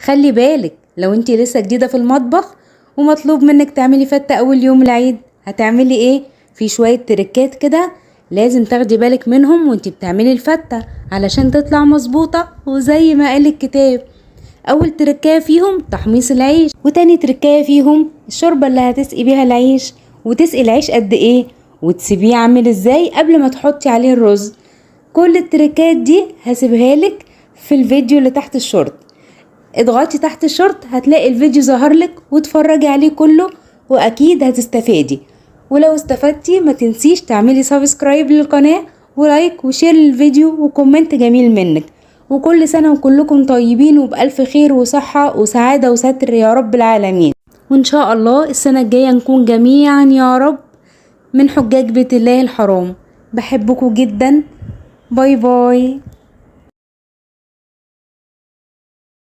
خلي بالك لو انتي لسه جديدة في المطبخ ومطلوب منك تعملي فتة اول يوم العيد، هتعملي ايه؟ في شوية تريكات كده لازم تاخدي بالك منهم وانتي بتعملي الفتة علشان تطلع مظبوطة وزي ما قال الكتاب. اول تركايه فيهم تحميص العيش، وتاني تركايه فيهم الشوربة اللي هتسقي بيها العيش، وتسقي العيش قد ايه وتسيبيه عامل ازاي قبل ما تحطي عليه الرز. كل التركات دي هسيبها لك في الفيديو اللي تحت الشورت. اضغطي تحت الشورت هتلاقي الفيديو ظهر لك واتفرجي عليه كله واكيد هتستفادي. ولو استفدتي ما تنسيش تعملي subscribe للقناة و like و share للفيديو و comment جميل منك. وكل سنة وكلكم طيبين وبألف خير وصحة وسعادة وستر يا رب العالمين. وإن شاء الله السنة الجاية نكون جميعا يا رب من حجاج بيت الله الحرام. بحبكم جدا. bye bye.